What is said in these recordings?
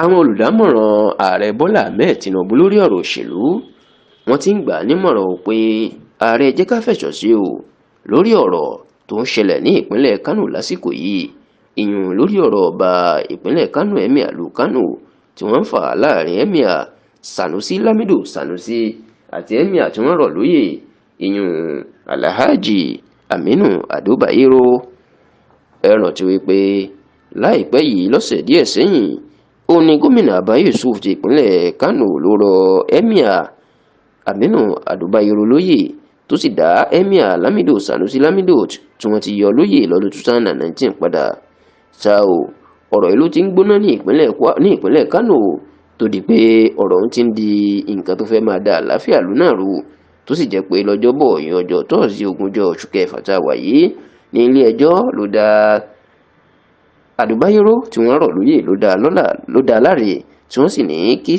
Àwọn olùdámọ̀ràn ààrẹ Bọ́lá Ahmed Tinubu lórí ọ̀rọ̀ òṣèlú, wọ́n ti ń gbà á nímọ̀ràn o pé ààrẹ jẹ́ ká fẹ̀sọ̀ sí o lórí ọ̀rọ̀ tó ń ṣẹlẹ̀ ní ìpínlẹ̀ Kánò lásìkò yìí, ìyún lórí ọ̀rọ̀ ọba ìpínlẹ̀ Kánò, Emir ìlú Kánò, tí wọ́n ń fà láàrin Emir Sanusi Lamido Sanusi àti Emir tí wọ́n rọ̀ lóyè, ìyún Alhaji Aminu Ado Bayero. Ẹ rántí wípé láìpẹ́ yìí, lọ́sẹ̀ díẹ̀ sẹ́yìn, ó ní gómìnà Abba Yusuf ti ìpínlẹ̀ Kánò ló rọ Emir Aminu Ado Bayero lóyè, tó sì dá Emir Lamido Sanusi Lamido tí wọ́n ti yọ lóyè lọ́dún 2019 padà. Ṣá o, ọ̀rọ̀ yìí ló ti ń gbóná ní ìpínlẹ̀ Kánò, tó di pé ọ̀rọ̀ ọ̀hún ti ń di nǹkan tó fẹ́ máa da àlàáfíà ìlú náà rú, tó sì jẹ́ pé lọ́jọ́bọ̀, ìyẹn ọjọ́ Tọ́sídẹ̀ẹ́, 20 oṣù kẹfà tá a wà yìí, ní ilé ẹjọ́ ló dá Ado Bayero tí wọ́n rọ̀ lóyè, ló dá lọ́lá, ló dá láre, tí wọ́n sì ní kí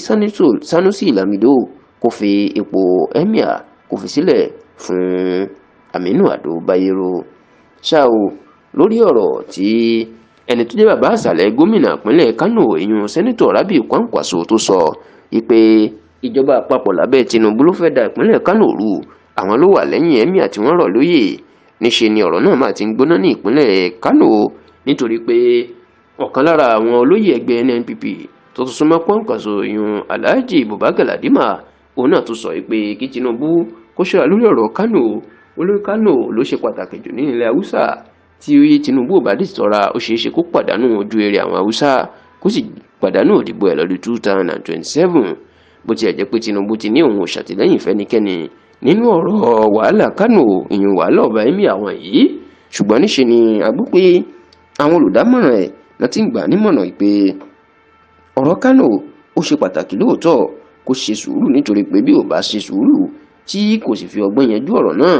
Sanusi Lamido kó fi ipò emir kó fi sílẹ̀ fún Aminu Ado Bayero. Ṣá o, lórí ọ̀rọ̀ tí ẹni tó jẹ́ bàbá àṣàlẹ̀ gómìnà ìpínlẹ̀ Kánò, ìyún Senator Rabiu Kwankwaso, tó sọ wípé ìjọba àpapọ̀ lábẹ́ Tinubu ló fẹ́ da ìpínlẹ̀ Kánò rú, àwọn ló wà lẹ́yìn emir tí wọ́n rọ̀ lóyè, níṣe ni ọ̀rọ̀ náà máa ti ń gbóná ní ìpínlẹ̀ Kánò, nítorí pé ọ̀kan lára àwọn olóyè ẹgbẹ́ NNPP tó tún súnmọ́ Kwankwaso, ìyún Alhaji Buba Galadima, òun náà tún sọ pé kí Tinubu kó ṣọ́ra lórí ọ̀rọ̀ Kánò. Olórí Kánò ló ṣe pàtàkì jù ní ilẹ̀ Haúsá. Tí Tinubu ò bá dì ṣọ́ra, ó ṣeé ṣe kó pàdánù ojú rere àwọn Haúsá, kó sì pàdánù òdìbò ẹ̀ lọ́dún 2027. Bó tiẹ̀ jẹ́ pé Tinubu ti ní òun ò ṣàtìlẹ́yìn fẹ́nikẹ́ni nínú ọ̀rọ̀ wàhálà Kánò, ìyún wàhálà ọba emir àwọn yìí, ṣùgbọ́n níṣe ni a gbọ́ pé àwọn olùdámọ̀ràn ẹ̀ láti ń gbà nímọ̀ràn pé ọ̀rọ̀ Kánò ó ṣe pàtàkì lóòótọ́, kó ṣe sùúrù, nítorí pé bí ò bá ṣe sùúrù tí kò sì fi ọgbọ́n yanjú ọ̀rọ̀ náà,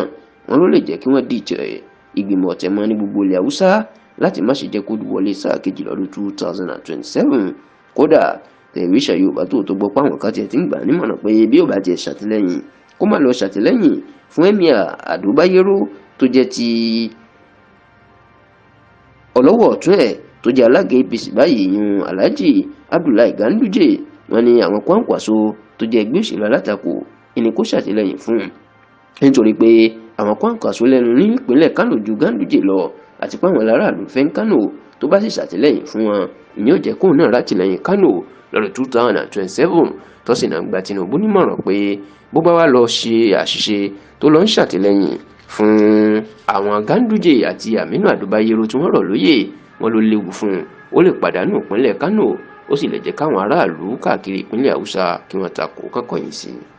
wọn ló lè jẹ́ kí wọ́n dìtẹ̀ ìgbìmọ̀ ọ̀tẹ̀ mọ́ ní gbogbo ilẹ̀ Haúsá láti má ṣe jẹ́ kó wọlé sáà kejì lọ́dún 2027. Kódà, tẹlifíṣàn Yorùbá Tòótọ́ gbọ́ pé àwọn kan tiẹ̀ ti ń gbà nímọ̀ràn pé bí ò bá tiẹ̀ ṣàtìlẹ́yìn, kó má lọ ṣàtìlẹ́yìn fún Emir Ado Bayero tó jẹ́ ti ọlọ́wọ́ ọ̀tún ẹ̀ tó jẹ́ alága APC báyìí, yun Alhaji Abdullahi Ganduje. Wọ́n ní àwọn Kwankwaso tó jẹ́ ẹgbẹ́ òṣèlú alátakò ìní kó ṣàtìlẹ́yìn fún, nítorí pé àwọn Kwankwaso lẹ́nu ní ìpínlẹ̀ Kánò ju Ganduje lọ, àti pé àwọn aráàlú fẹ́ ń Kánò. Tó bá sì ṣàtìlẹ́yìn fún wọn, ìyẹn ò jẹ́ kóun náà rátìlẹ́yìn Kánò lọ́dún 2027. Tó sì náà gba Tinubu nímọ̀ràn pé bó bá wá lọ ṣe àṣìṣe tó lọ ń ṣàtìlẹ́yìn fún àwọn Ganduje àti Aminu Ado Bayero tí wọ́n rọ̀ lóyè, wọn ló léwu fún un, ó lè pàdánù ìpínlẹ̀ Kánò, ó sì lè jẹ́ káwọn aráàlú káàkiri ìpínlẹ̀ Haúsá kí wọ́n takò kọ́kọ́yìn sí i.